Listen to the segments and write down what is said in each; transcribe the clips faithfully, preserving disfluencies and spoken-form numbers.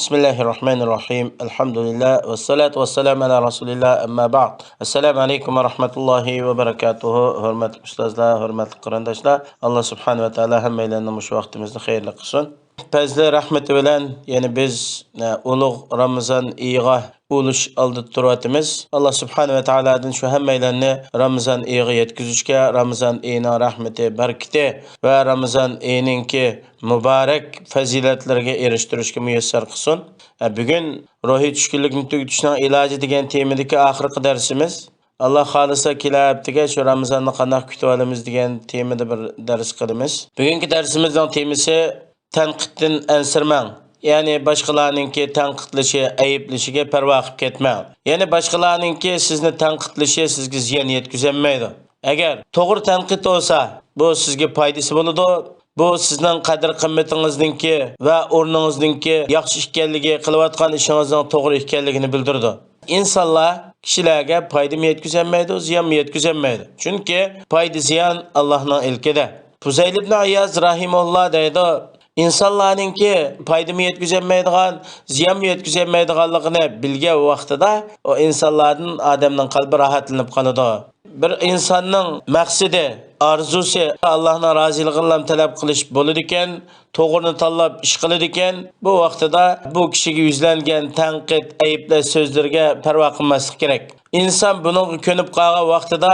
بىسمىللاھىرراھمانىرراھىم. ئەلھەمدۇلىللا، ۋەسسالاتۇ ۋەسسالامۇ ئەلا رەسۇلىللا، ئەمما بەئد. ئەسسالامۇ ئەلەيكۇم ۋە رەھمەتۇللاھى ۋە بەرەكاتۇھۇ. ھۆرمەتلىك ئۇستازلار، ھۆرمەتلىك قېرىنداشلار، ئاللا سۇبھانەھۇ ۋە تائالا ھەممەيلەننى مۇشۇ ۋاقتىمىزنى خەيرلىك قىلسۇن. پەزلى رەھمىتى بىلەن يەنە بىز، ئە، ئۇلۇغ رامىزان ئېيىغا ئۇلۇش ئالدىدا تۇرۇۋاتىمىز. ئاللا سۇبھانەھۇ ۋە تائالادىن شۇ ھەممەيلەننى رامىزان ئېيىغا يەتكۈزۈشكە، رامىزان ئېيىنىڭ رەھمىتى، بەرىكىتى ۋە رامىزان ئېيىنىڭكى مۇبارەك پەزىلەتلىرىگە ئېرىشتۈرۈشكە مۇيەسسەر قىلسۇن. ئە، بۈگۈن روھىي چۈشكۈنلۈكنى تۈگىتىشنىڭ ئىلاجى دېگەن تېمىدىكى ئاخىرقى دەرسىمىز. ئاللا خالىسا، كېلەر ھەپتىگە شۇ رامىزاننى قانداق كۈتۈۋالىمىز دېگەن تېمىدا بىر دەرس قىلىمىز. بۈگۈنكى دەرسىمىزنىڭ تېمىسى تەنقىدتىن ئەنسىرىمەڭ. يەنى باشقىلارنىڭكى تەنقىدلىشى، ئەيىبلىشىگە پەرۋا قىلىپ كەتمەڭ. يەنى باشقىلارنىڭكى سىزنى تەنقىدلىشى سىزگە زىيان يەتكۈزەلمەيدۇ. ئەگەر توغرا تەنقىد بولسا، بۇ سىزگە پايدىسى بولىدۇ. بۇ سىزنىڭ قەدىر-قىممىتىڭىزنىڭكى ۋە ئورنىڭىزنىڭكى ياخشى ئىكەنلىكى، قىلىۋاتقان ئىشىڭىزنىڭ توغرا ئىكەنلىكىنى بىلدۈرىدۇ. ئىنسانلار كىشىلەرگە پايدىمۇ يەتكۈزەلمەيدۇ، زىيانمۇ يەتكۈزەلمەيدۇ. چۈنكى پايدا-زىيان ئاللاھنىڭ ئىلكىدە. پۇزەيل ئىبن ئىياز رەھىمەھۇللا دەيدۇ، ئىنسانلارنىڭكى پايدىمۇ يەتكۈزەلمەيدىغان، زىيانمۇ يەتكۈزەلمەيدىغانلىقىنى بىلگەن ۋاقتىدا، ئۇ ئىنسانلاردىن ئادەمنىڭ قەلبى راھەتلىنىپ قالىدۇ. بىر ئىنساننىڭ مەقسىتى، ئارزۇسى ئاللاھنىڭ رازىلىقىنىلا تەلەپ قىلىش بولىدىكەن، توغرىنى تاللاپ ئىش قىلىدىكەن، بۇ ۋاقتىدا بۇ كىشىگە يۈزلەنگەن تەنقىد، ئەيىبلەش سۆزلىرىگە پەرۋا قىلماسلىق كېرەك. ئىنسان بۇنىڭغا كۆنۈپ قالغان ۋاقتىدا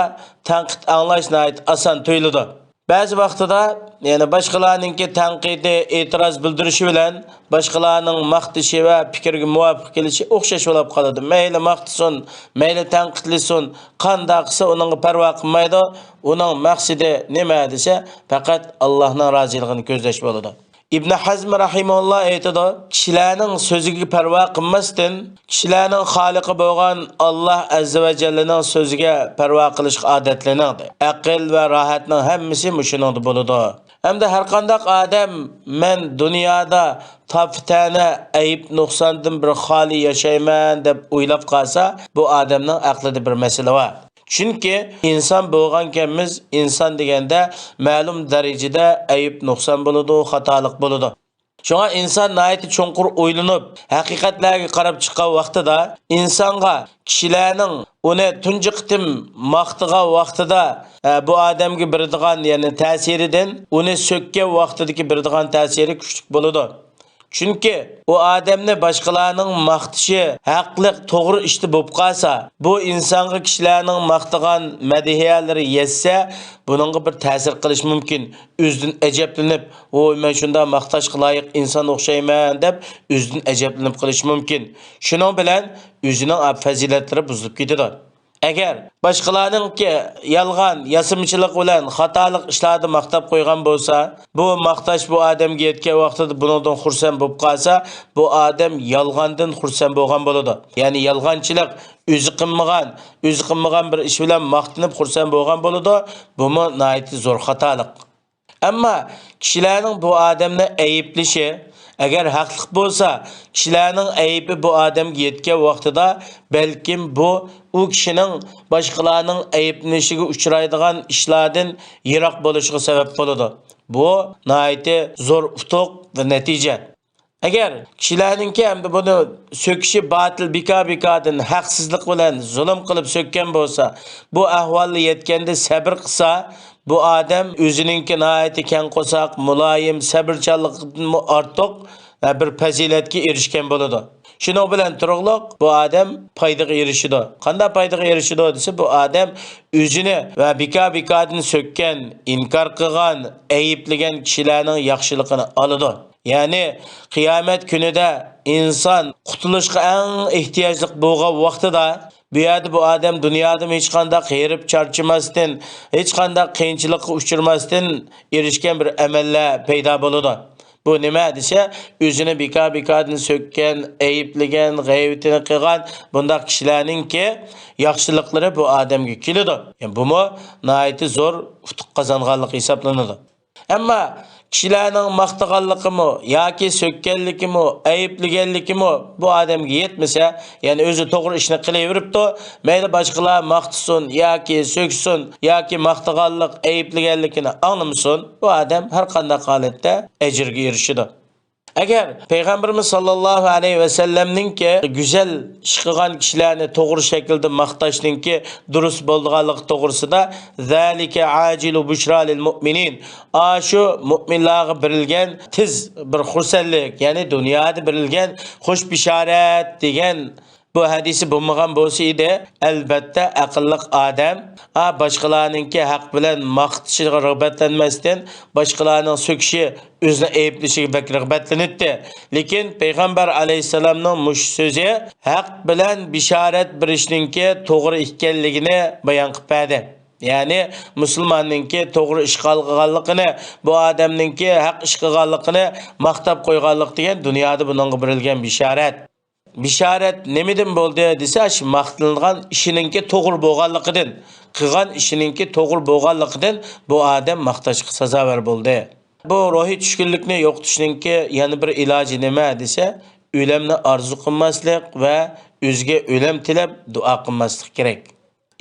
تەنقىد ئاڭلاش ناھايىتى ئاسان تۇيۇلىدۇ. بەزى ۋاقتىدا، يەنى باشقىلارنىڭكى تەنقىدى، ئېتىراز بىلدۈرۈشى بىلەن باشقىلارنىڭ ماختىشى ۋە پىكرىگە مۇۋاپىق كېلىشى ئوخشاش بولۇپ قالىدۇ. مەيلى ماختىسۇن، مەيلى تەنقىدلىسۇن، قانداق قىلسا ئۇنىڭغا پەرۋا قىلمايدۇ. ئۇنىڭ مەقسىتى نېمە دېسە، پەقەت ئاللاھنىڭ رازىلىقىنى كۆزلەش بولىدۇ. ئىبن ھەزم رەھىمەھۇللا ئېيتىدۇ، كىشىلەرنىڭ سۆزىگە پەرۋا قىلماستىن، كىشىلەرنىڭ خالىقى بولغان ئاللاھ ئەززە ۋە جەللىنىڭ سۆزىگە پەرۋا قىلىشقا ئادەتلىنىڭ. ئەقىل ۋە راھەتنىڭ ھەممىسى مۇشۇنىڭدا بولىدۇ. ھەمدە ھەرقانداق ئادەم مەن دۇنيادا تاپا-تەنە، ئەيىب-نۇقساندىن بىر خالىي ياشايمەن دەپ ئويلاپ قالسا، بۇ ئادەمنىڭ ئەقلىدە بىر مەسىلە بار. چۈنكى ئىنسان بولغانكەنمىز، ئىنسان دېگەندە مەلۇم دەرىجىدە ئەيىب-نۇقسان بولىدۇ، خاتالىق بولىدۇ. شۇڭا ئىنسان ناھايىتى چوڭقۇر ئويلىنىپ، ھەقىقەتلەرگە قاراپ چىققان ۋاقتىدا، ئىنسانغا كىشىلەرنىڭ ئۇنى تۇنجى قېتىم ماختىغان ۋاقتىدا، ئە، بۇ ئادەمگە بېرىدىغان، يەنى تەسىرىدىن ئۇنى سۆككەن ۋاقتىدىكى بېرىدىغان تەسىرى كۈچلۈك بولىدۇ. چۈنكى ئۇ ئادەمنى باشقىلارنىڭ ماختىشى ھەقلىق، توغرا ئىشتا بولۇپ قالسا، بۇ ئىنسانغا كىشىلەرنىڭ ماختىغان مەدھىيەلىرى يەتسە، بۇنىڭغا بىر تەسىر قىلىشى مۇمكىن. ئۆزىدىن ئەجەبلىنىپ، ۋوي، مەن شۇنداق ماختاشقا لايىق ئىنسان ئوخشايمەن دەپ ئۆزىدىن ئەجەبلىنىپ قېلىشى مۇمكىن. شۇنىڭ بىلەن ئۆزىنىڭ پەزىلەتلىرى بۇزۇلۇپ كېتىدۇ. ئەگەر باشقىلارنىڭكى يالغان، ياسىمىچىلىق بىلەن خاتالىق ئىشلاردا ماختاپ قويغان بولسا، بۇ ماختاش بۇ ئادەمگە يەتكەن ۋاقتىدا بۇنىڭدىن خۇرسەن بولۇپ قالسا، بۇ ئادەم يالغاندىن خۇرسەن بولغان بولىدۇ. يەنى يالغانچىلىق، ئۆزى قىلمىغان، ئۆزى قىلمىغان بىر ئىش بىلەن ماختىنىپ خۇرسەن بولغان بولىدۇ. بۇمۇ ناھايىتى زور خاتالىق. ئەمما كىشىلەرنىڭ بۇ ئادەمنى ئەيىبلىشى، ئەگەر ھەقلىق بولسا، كىشىلەرنىڭ ئەيىبى بۇ ئادەمگە يەتكەن ۋاقتىدا، بەلكىم بۇ ئۇ كىشىنىڭ باشقىلارنىڭ ئەيىبلىنىشىگە ئۇچرايدىغان ئىشلاردىن يىراق بولۇشىغا سەۋەب بولىدۇ. بۇ ناھايىتى زور ئۇتۇق ۋە نەتىجە. ئەگەر كىشىلەرنىڭكى ھەمدە بۇنى سۆكۈشى باتىل، بىكار-بىكاردىن ھەقسىزلىق بىلەن زۇلۇم قىلىپ سۆككەن بولسا، بۇ ئەھۋالغا يەتكەندە سەبىر قىلسا، بۇ ئادەم ئۆزىنىڭكى ناھايىتى كەڭ قورساق، مۇلايىم، سەبرچانلىقىدىنمۇ ئارتۇق، ئە، بىر پەزىلەتكە ئېرىشكەن بولىدۇ. شۇنىڭ بىلەن تۇرۇقلۇق بۇ ئادەم پايدىغا ئېرىشىدۇ. قانداق پايدىغا ئېرىشىدۇ دېسە، بۇ ئادەم ئۆزىنى ۋە بىكار-بىكاردىن سۆككەن، ئىنكار قىلغان، ئەيىبلىگەن كىشىلەرنىڭ ياخشىلىقىنى ئالىدۇ. يەنى قىيامەت كۈنىدە ئىنسان قۇتۇلۇشقا ئەڭ ئېھتىياجلىق بولغان ۋاقتىدا، بۇ يەردە بۇ ئادەم دۇنيادىمۇ ھېچقانداق ھېرىپ چارچىماستىن، ھېچقانداق قىيىنچىلىققا ئۇچرىماستىن ئېرىشكەن بىر ئەمەللەر پەيدا بولىدۇ. بۇ نېمە دېسە، ئۆزىنى بىكار-بىكاردىن سۆككەن، ئەيىبلىگەن، غەيۋىتىنى قىلغان بۇنداق كىشىلەرنىڭكى ياخشىلىقلىرى بۇ ئادەمگە كېلىدۇ. يەنى بۇمۇ ناھايىتى زور ئۇتۇق قازانغانلىق ھېسابلىنىدۇ. ئەمما كىشىلەرنىڭ ماختىغانلىقىمۇ ياكى سۆككەنلىكىمۇ، ئەيىبلىگەنلىكىمۇ بۇ ئادەمگە يەتمىسە، يەنى ئۆزى توغرا ئىشنى قىلىۋېرىپتۇ، مەيلى باشقىلار ماختىسۇن ياكى سۆكسۇن ياكى ماختىغانلىق، ئەيىبلىگەنلىكىنى ئاڭلىمىسۇن، بۇ ئادەم ھەر قانداق ھالەتتە ئەجىرگە ئېرىشىدۇ. ئەگەر پەيغەمبىرىمىز ساللاللاھۇ ئەلەيھى ۋەسەللەمنىڭكى گۈزەل ئىش قىلغان كىشىلەرنى توغرا شەكىلدە ماختاشنىڭكى دۇرۇس بولىدىغانلىقى توغرىسىدا، «زالىكە ئاجىلۇ بۇشرا لىل مۇئمىنىن»، ئاشۇ مۇئمىنلارغا بېرىلگەن تېز بىر خۇرسەنلىك، يەنى دۇنيادا بېرىلگەن خۇش بېشارەت دېگەن بۇ ھەدىسى بولمىغان بولسا ئىدى، ئەلبەتتە، ئەقىللىق ئادەم، ئا، باشقىلارنىڭكى ھەق بىلەن ماختىشىغا رىغبەتلەنمەستىن، باشقىلارنىڭ سۆكۈشى، ئۆزىنى ئەيىبلىشىگە بەك رىغبەتلىنەتتى. لېكىن پەيغەمبەر ئەلەيھىسسالامنىڭ مۇشۇ سۆزى ھەق بىلەن بېشارەت بېرىشنىڭكى توغرا ئىكەنلىكىنى بايان قىلىپ بەردى. يەنى مۇسۇلماننىڭكى توغرا ئىش قىلغانلىقىنى، بۇ ئادەمنىڭكى ھەق ئىش قىلغانلىقىنى ماختاپ قويغانلىق دېگەن دۇنيادا بۇنىڭغا بېرىلگەن بېشارەت. بېشارەت نېمىدىن بولدى دېسە، شۇ ماختىلىنغان ئىشىنىڭكى توغرا بولغانلىقىدىن، قىلغان ئىشىنىڭكى توغرا بولغانلىقىدىن بۇ ئادەم ماختاشقا سازاۋەر بولدى. بۇ روھىي چۈشكۈنلۈكنى يوقىتىشنىڭكى يەنە بىر ئىلاجى نېمە دېسە، ئۆلەمنى ئارزۇ قىلماسلىق ۋە ئۆزىگە ئۆلەم تىلەپ دۇئا قىلماسلىق كېرەك.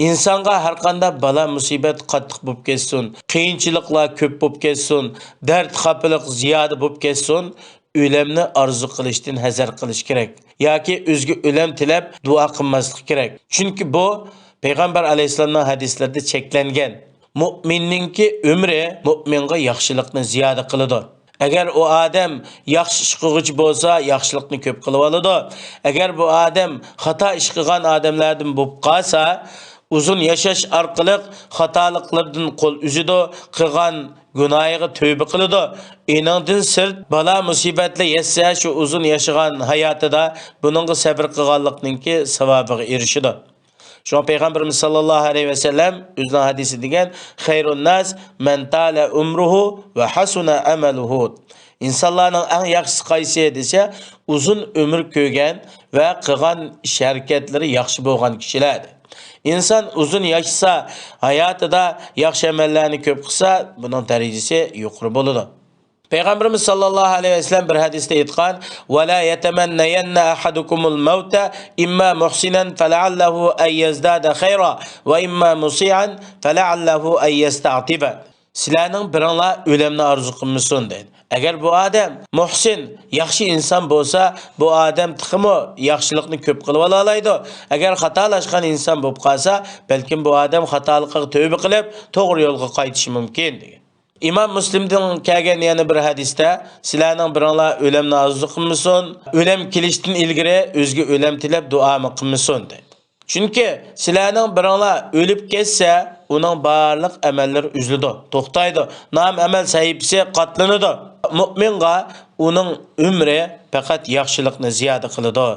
ئىنسانغا ھەرقانداق بالا-مۇسىبەت قاتتىق بولۇپ كەتسۇن، قىيىنچىلىقلار كۆپ بولۇپ كەتسۇن، دەرد-خاپىلىق زىيادە بولۇپ كەتسۇن، ئۆلەمنى ئارزۇ قىلىشتىن ھەزەر قىلىش كېرەك. ياكى ئۆزىگە ئۆلەم تىلەپ دۇئا قىلماسلىق كېرەك. چۈنكى بۇ پەيغەمبەر ئەلەيھىسسالامنىڭ ھەدىسلىرىدە چەكلەنگەن. مۇئمىننىڭكى ئۆمرى مۇئمىنغا ياخشىلىقنى زىيادە قىلىدۇ. ئەگەر ئۇ ئادەم ياخشى ئىش قىلغۇچى بولسا، ياخشىلىقنى كۆپ قىلىۋالىدۇ. ئەگەر بۇ ئادەم خاتا ئىش قىلغان ئادەملەردىن بولۇپ قالسا، ئۇزۇن ياشاش ئارقىلىق خاتالىقلىرىدىن قول ئۈزىدۇ، قىلغان گۇناھىغا تۆۋبە قىلىدۇ. ئېنىڭدىن سىرت، بالا-مۇسىبەتلەر يەتسە، شۇ ئۇزۇن ياشىغان ھاياتىدا بۇنىڭغا سەۋر قىلغانلىقنىڭكى ساۋابىغا ئېرىشىدۇ. شۇڭا پەيغەمبىرىمىز ساللاللاھۇ ئەلەيھى ۋەسەللەم ئۆزىنىڭ ھەدىسى دېگەن، «خەيرۇن ناس مەن تالە ئۆمرۇھۇ ۋە ھەسۇنە ئەمەلۇھۇ.» ئىنسانلارنىڭ ئەڭ ياخشىسى قايسى دېسە، ئۇزۇن ئۆمۈر كۆرگەن ۋە قىلغان ئىش-ھەرىكەتلىرى ياخشى بولغان كىشىلەر. ئىنسان ئۇزۇن ياشىسا، ھاياتىدا ياخشى ئەمەللەرنى كۆپ قىلسا، بۇنىڭ دەرىجىسى يۇقىرى بولىدۇ. پەيغەمبىرىمىز ساللاللاھۇ ئەلەيھى ۋەسەللەم بىر ھەدىستە ئېيتقان، «ۋەلا يەتەمەننەيەننە ئەھەدۇكۇمۇل مەۋتە ئىمما مۇھسىنەن فەلەئەللەھۇ ئەن يەزدادە خەيرا ۋە ئىمما مۇسىئەن فەلەئەللەھۇ ئەن يەستەئتىبە.» سىلەرنىڭ بىرىڭلار ئۆلەمنى ئارزۇ قىلمىسۇن، دەيدۇ. ئەگەر بۇ ئادەم مۇھسىن، ياخشى ئىنسان بولسا، بۇ ئادەم تېخىمۇ ياخشىلىقنى كۆپ قىلىۋالالايدۇ. ئەگەر خاتالاشقان ئىنسان بولۇپ قالسا، بەلكىم بۇ ئادەم خاتالىقىغا تۆۋبە قىلىپ، توغرا يولغا قايتىشى مۇمكىن، دېگەن. ئىمام مۇسلىمدىن كەلگەن يەنە بىر ھەدىستە، سىلەرنىڭ بىرىڭلار ئۆلەمنى ئارزۇ قىلمىسۇن، ئۆلەم كېلىشتىن ئىلگىرى ئۆزىگە ئۆلەم تىلەپ دۇئامۇ قىلمىسۇن، دەيدۇ. چۈنكى سىلەرنىڭ بىرىڭلار ئۆلۈپ كەتسە، ئۇنىڭ بارلىق ئەمەللىرى ئۈزۈلىدۇ، توختايدۇ، نام ئەمەل سەھىپىسى قاتلىنىدۇ. مۇئمىنغا ئۇنىڭ ئۆمرى پەقەت ياخشىلىقنى زىيادە قىلىدۇ.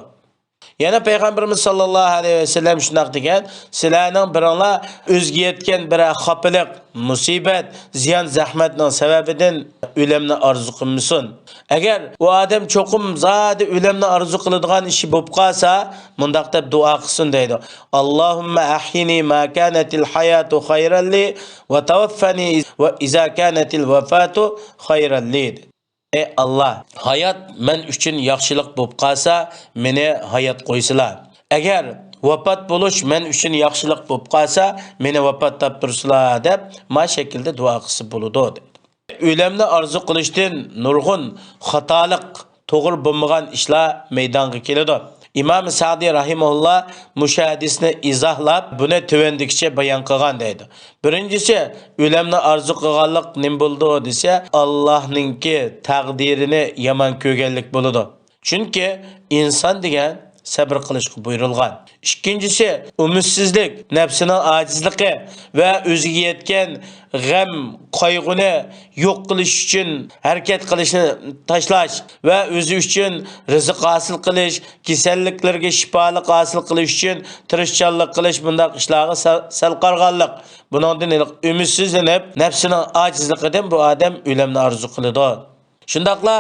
يەنە پەيغەمبىرىمىز ساللاللاھۇ ئەلەيھى ۋەسەللەم شۇنداق دېگەن، سىلەرنىڭ بىرىڭلار ئۆزىگە يەتكەن بىرەر خاپىلىق، مۇسىبەت، زىيان، زەھمەتنىڭ سەۋەبىدىن ئۆلەمنى ئارزۇ قىلمىسۇن. ئەگەر ئۇ ئادەم چوقۇم زادى ئۆلەمنى ئارزۇ قىلىدىغان ئىشى بولۇپ قالسا، مۇنداق دەپ دۇئا قىلسۇن دەيدۇ، «ئاللاھۇممە ئەھيىنى ما كانەتىل ھاياتۇ خەيرەن لى ۋە تەۋەففەنى ۋە ئىزا كانەتىل ۋەفاتۇ خەيرەن لى.» ئەي ئاللا، ھايات مەن ئۈچۈن ياخشىلىق بولۇپ قالسا، مېنى ھايات قويسىلا. ئەگەر ۋاپات بولۇش مەن ئۈچۈن ياخشىلىق بولۇپ قالسا، مېنى ۋاپات تاپتۇرسىلا، دەپ ما شەكىلدە دۇئا قىلسا بولىدۇ، دەيدۇ. ئۆلەمنى ئارزۇ قىلىشتىن نۇرغۇن خاتالىق، توغرا بولمىغان ئىشلار مەيدانغا كېلىدۇ. ئىمام سەئدى رەھىمەھۇللا مۇشۇ ھەدىسنى ئىزاھلاپ، بۇنى تۆۋەندىكىچە بايان قىلغان دەيدۇ. بىرىنچىسى، ئۆلەمنى ئارزۇ قىلغانلىق نېمە بولىدۇ دېسە، ئاللاھنىڭكى تەقدىرىنى يامان كۆرگەنلىك بولىدۇ. چۈنكى ئىنسان دېگەن سەبرى قىلىشقا بۇيرۇلغان. ئىككىنچىسى، ئۈمىدسىزلىك، نەپسىنىڭ ئاجىزلىقى ۋە ئۆزىگە يەتكەن غەم، قايغۇنى يوق قىلىش ئۈچۈن ھەرىكەت قىلىشنى تاشلاش ۋە ئۆزى ئۈچۈن رىزىق ھاسىل قىلىش، كېسەللىكلىرىگە شىپالىق ھاسىل قىلىش ئۈچۈن تىرىشچانلىق قىلىش، بۇنداق ئىشلارغا سەل، سەل قارىغانلىق. بۇنىڭدىن ھېلىقى ئۈمىدسىزلىنىپ، نەپسىنىڭ ئاجىزلىقىدىن بۇ ئادەم ئۆلەمنى ئارزۇ قىلىدۇ. شۇنداقلا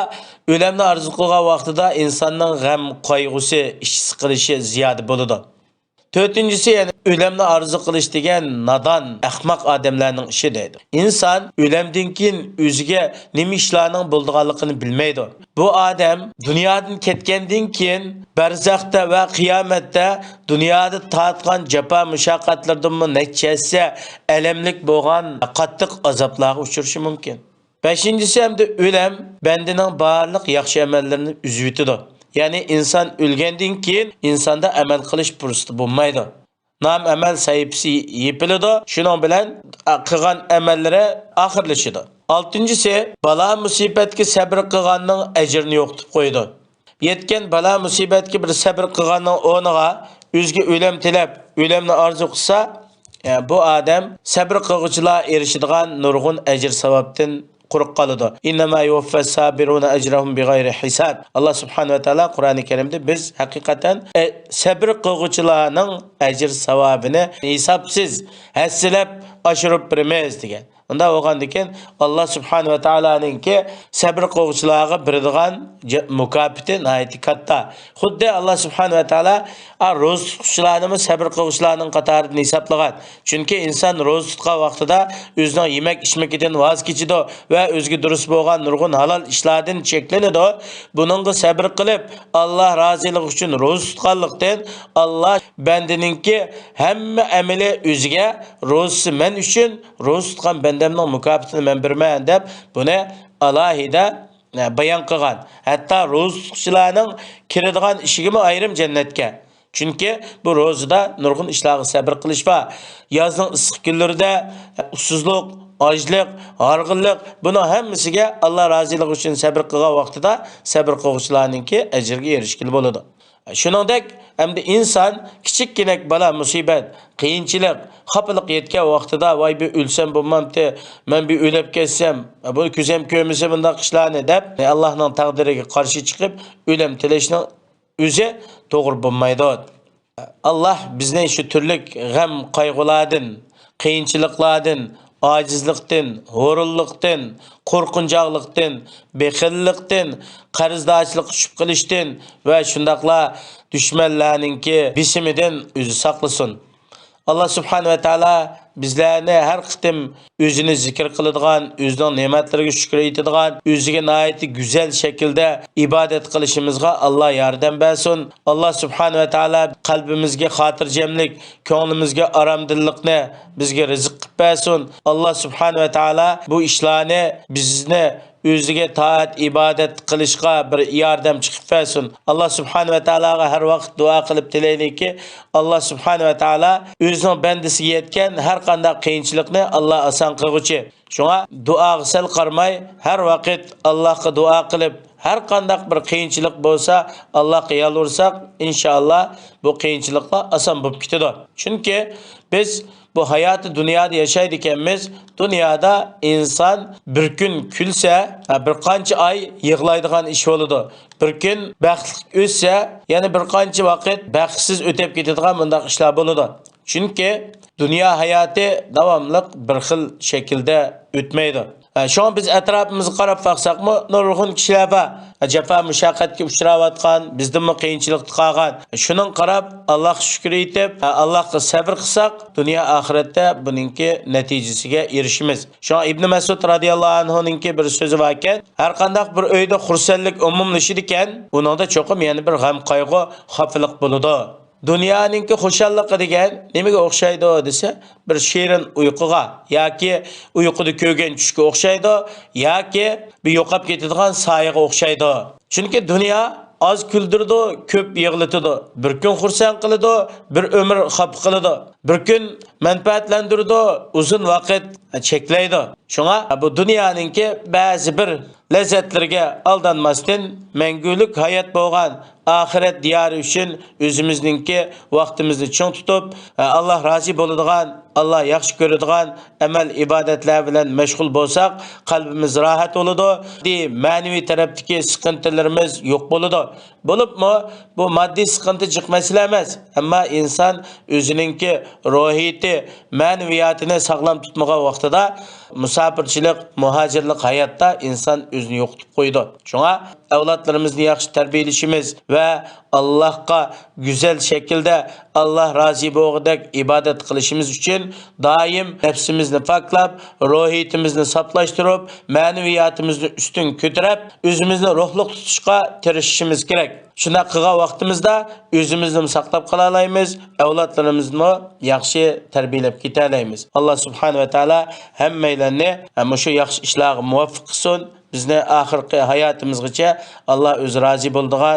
ئۆلەمنى ئارزۇ قىلغان ۋاقتىدا ئىنساننىڭ غەم، قايغۇسى، ئىچى سىقىلىشى زىيادە بولىدۇ. تۆتىنچىسى، يەنى ئۆلەمنى ئارزۇ قىلىش دېگەن نادان، ئەخمەق ئادەملەرنىڭ ئىشى دەيدۇ. ئىنسان ئۆلەمدىن كېيىن ئۆزىگە نېمە ئىشلارنىڭ بولىدىغانلىقىنى بىلمەيدۇ. بۇ ئادەم دۇنيادىن كەتكەندىن كېيىن بەرزەختە ۋە قىيامەتتە دۇنيادا تارتقان جاپا مۇشەققەتلىرىدىنمۇ نەچچە ھەسسە ئەلەملىك بولغان قاتتىق ئازابلارغا ئۇچرىشى مۇمكىن. بەشىنچىسى ھەمدە ئۆلەم بەندىنىڭ بارلىق ياخشى ئەمەللىرىنى ئۈزۈۋېتىدۇ. يەنى ئىنسان ئۆلگەندىن كېيىن ئىنساندا ئەمەل قىلىش پۇرسىتى بولمايدۇ. نام ئەمەل سەھىپىسى يېپىلىدۇ. شۇنىڭ بىلەن قىلغان ئەمەللىرى ئاخىرلىشىدۇ. ئالتىنچىسى، بالا مۇسىبەتكە سەبرى قىلغاننىڭ ئەجرىنى يوقىتىپ قويىدۇ. يەتكەن بالا مۇسىبەتكە بىر سەبرى قىلغاننىڭ ئورنىغا ئۆزىگە ئۆلەم تىلەپ، ئۆلەمنى ئارزۇ قىلسا، ئە، بۇ ئادەم سەبرى قىلغۇچىلار ئېرىشىدىغان نۇرغۇن ئەجىر ساۋابتىن قۇرۇق قالىدۇ. ئىننەما يۇۋەففەس سابىرۇنە ئەجرەھۇم بىغەيرى ھىساب. ئاللا سۇبھانەھۇ ۋە تائالا قۇرئانى كەرىمدە بىز ھەقىقەتەن، ئە، سەبرى قىلغۇچىلارنىڭ ئەجىر ساۋابىنى ھېسابسىز، ھەسسىلەپ ئاشۇرۇپ بېرىمىز دېگەن. ئۇنداق بولغاندىكىن، ئاللا سۇبھانەھۇ ۋە تائالانىڭكى سەبرى قىلغۇچىلارغا بېرىدىغان جە-، مۇكاپاتى ناھايىتى كاتتا. خۇددى ئاللا سۇبھانەھۇ ۋە تائالا، ئا، روزا تۇتقۇچىلارنىمۇ سەبرى قىلغۇچىلارنىڭ قاتارىدىن ھېسابلىغان. چۈنكى ئىنسان روزا تۇتقان ۋاقتىدا ئۆزىنىڭ يېمەك ئىچمىكىدىن ۋاز كېچىدۇ ۋە ئۆزىگە دۇرۇس بولغان نۇرغۇن ھالال ئىشلاردىن چەكلىنىدۇ. بۇنىڭغا سەبرى قىلىپ، ئاللا رازىلىقى ئۈچۈن روزا تۇتقانلىقتىن، ئاللا بەندىنىڭكى ھەممە ئەمىلى ئۆزىگە، روزىسى مەن ئۈچۈن، روزا تۇتقان بەندەمنىڭ مۇكاپاتىنى مەن بېرىمەن دەپ، بۇنى ئالاھىدە، ئە، بايان قىلغان. ھەتتا روزا تۇتقۇچىلارنىڭ كىرىدىغان ئىشىكىمۇ ئايرىم جەننەتكە. چۈنكى بۇ روزىدا نۇرغۇن ئىشلارغا سەبرى قىلىش بار. يازنىڭ ئىسسىق كۈنلىرىدە ئۇسسۇزلۇق، ئاچلىق، ھارغىنلىق، بۇنىڭ ھەممىسىگە ئاللا رازىلىقى ئۈچۈن سەبرى قىلغان ۋاقتىدا سەبرى قىلغۇچىلارنىڭكى ئەجرىگە ئېرىشكىلى بولىدۇ. شۇنىڭدەك، ئەمدى ئىنسان كىچىككىنە بالا مۇسىبەت، قىيىنچىلىق، خاپىلىق يەتكەن ۋاقتىدا، ۋاي، بىر ئۆلسەم بولمامتى، مەن بىر ئۆلۈپ كەتسەم، بۇنى كۆزۈم كۆرمىسە بۇنداق ئىشلارنى دەپ، ئاللانىڭ تەقدىرىگە قارشى چىقىپ، ئۆلۈم تىلەشنىڭ ئۆزى توغرا بولمايدۇ. ئاللا بىزنى شۇ تۈرلۈك غەم-قايغۇلاردىن، قىيىنچىلىقلاردىن، ئاجىزلىقتىن، ھۇرۇنلۇقتىن، قورقۇنچاقلىقتىن، بېخىللىقتىن، قەرزدارچىلىققا چۈشۈپ قېلىشتىن ۋە شۇنداقلا دۈشمەنلەرنىڭكى بېسىمىدىن ئۆزى ساقلىسۇن. ئاللا سۇبھانەھۇ ۋە تائالا بىزلەرنى ھەر قېتىم ئۆزىنى زىكىر قىلىدىغان، ئۆزىنىڭ نېمەتلىرىگە شۈكۈر ئېيتىدىغان، ئۆزىگە ناھايىتى گۈزەل شەكىلدە ئىبادەت قىلىشىمىزغا ئاللا ياردەم بەرسۇن. ئاللا سۇبھانەھۇ ۋە تائالا قەلبىمىزگە خاتىرجەملىك، كۆڭلىمىزگە ئارامدىللىقنى بىزگە رىزىق قىلىپ بەرسۇن. ئاللا سۇبھانەھۇ ۋە تائالا بۇ ئىشلارنى بىزنى ئۆزىگە تائەت، ئىبادەت قىلىشقا بىر ياردەمچى قىلىپ بەرسۇن. ئاللا سۇبھانەھۇ ۋە تائالاغا ھەر ۋاقىت دۇئا قىلىپ تىلەيلىكى، ئاللا سۇبھانەھۇ ۋە تائالا ئۆزىنىڭ بەندىسىگە يەتكەن ھەر قانداق قىيىنچىلىقنى ئاللا ئاسان قىلغۇچى. شۇڭا دۇئاغا سەل قارىماي، ھەر ۋاقىت ئاللاغا دۇئا قىلىپ، ھەر قانداق بىر قىيىنچىلىق بولسا، ئاللاغا يالۋۇرساق، ئىنشائاللا، بۇ قىيىنچىلىقلار ئاسان بولۇپ كېتىدۇ. چۈنكى بىز بۇ ھاياتى دۇنيادا ياشايدىكەنمىز. دۇنيادا ئىنسان بىر كۈن كۈلسە، ھە، بىر قانچە ئاي يىغلايدىغان ئىش بولىدۇ. بىر كۈن بەختلىك ئۆتسە، يەنە بىر قانچە ۋاقىت بەختسىز ئۆتۈپ كېتىدىغان مۇنداق ئىشلار بولىدۇ. چۈنكى دۇنيا ھاياتى داۋاملىق بىر خىل شەكىلدە ئۆتمەيدۇ. ھە، شۇڭا بىز ئەتراپىمىزغا قاراپ باقساقمۇ، نۇرغۇن كىشىلەر بار. ھە، جاپا مۇشەققەتكە ئۇچراۋاتقان، بىزدىنمۇ قىيىنچىلىقتا قالغان. شۇنىڭغا قاراپ، ئاللاغا شۈكۈر ئېيتىپ، ھە، ئاللاغا سەۋر قىلساق، دۇنيا ئاخىرەتتە بۇنىڭكى نەتىجىسىگە ئېرىشىمىز. شۇڭا ئىبنى مەسئۇد رازىياللاھۇ ئەنھۇنىڭكى بىر سۆزى باركەن، ھەرقانداق بىر ئۆيدە خۇرسەنلىك ئومۇملىشىدىكەن، ئۇنىڭدا چوقۇم يەنە بىر غەم-قايغۇ، خاپىلىق بولىدۇ. دۇنيانىڭكى خۇشاللىقى دېگەن نېمىگە ئوخشايدۇ دېسە، بىر شېرىن ئۇيقۇغا ياكى ئۇيقۇدا كۆرگەن چۈشكە ئوخشايدۇ، ياكى بىر يوقاپ كېتىدىغان سايىغا ئوخشايدۇ. چۈنكى دۇنيا ئاز كۈلدۈرىدۇ، كۆپ يىغلىتىدۇ. بىر كۈن خۇرسەن قىلىدۇ، بىر ئۆمۈر خاپا قىلىدۇ. بىر كۈن مەنپەئەتلەندۈرىدۇ، ئۇزۇن ۋاقىت چەكلەيدۇ. شۇڭا بۇ دۇنيانىڭكى بەزى بىر لەززەتلىرىگە ئالدانماستىن، مەڭگۈلۈك ھايات بولغان ئاخىرەت دىيارى ئۈچۈن ئۆزىمىزنىڭكى ۋاقتىمىزنى چىڭ تۇتۇپ، ئاللا رازى بولىدىغان، ئاللا ياخشى كۆرىدىغان ئەمەل ئىبادەتلەر بىلەن مەشغۇل بولساق، قەلبىمىز راھەت بولىدۇ، مەنىۋى تەرەپتىكى سىقىنتىلىرىمىز يوق بولىدۇ. بولۇپمۇ بۇ ماددىي سىقىنتى جىق مەسىلە ئەمەس، ئەمما ئىنسان ئۆزىنىڭكى روھىيىتى، مەنىۋىياتىنى ساغلام تۇتمىغان ۋاقتىدا مۇساپىرچىلىق، مۇھاجىرلىق ھاياتتا ئىنسان ئۆزىنى يوقىتىپ قويىدۇ. شۇڭا ئەۋلادلىرىمىزنى ياخشى تەربىيەلىشىمىز ۋە ئاللاھقا گۈزەل شەكىلدە، ئاللاھ رازى بولغۇدەك ئىبادەت قىلىشىمىز ئۈچۈن دائىم نەپسىمىزنى پاكلاپ، روھىيىتىمىزنى ساپلاشتۇرۇپ، مەنىۋىياتىمىزنى ئۈستۈن كۆتۈرۈپ، ئۆزىمىزنى روھلۇق تۇتۇشقا تىرىشىشىمىز كېرەك. شۇنداق قىلغان ۋاقتىمىزدا ئۆزىمىزنىمۇ ساقلاپ قالالايمىز، ئەۋلادلىرىمىزنىمۇ ياخشى تەربىيەلەپ كېتەلەيمىز. ئاللاھ سۇبھانەھۇ ۋە تائالا ھەممەيلەننى مۇشۇ ياخشى ئىشلارغا مۇۋەپپەق قىلسۇن. بىزنى ئاخىرقى ھاياتىمىزغىچە ئاللاھ ئۆزى رازى بولىدىغان،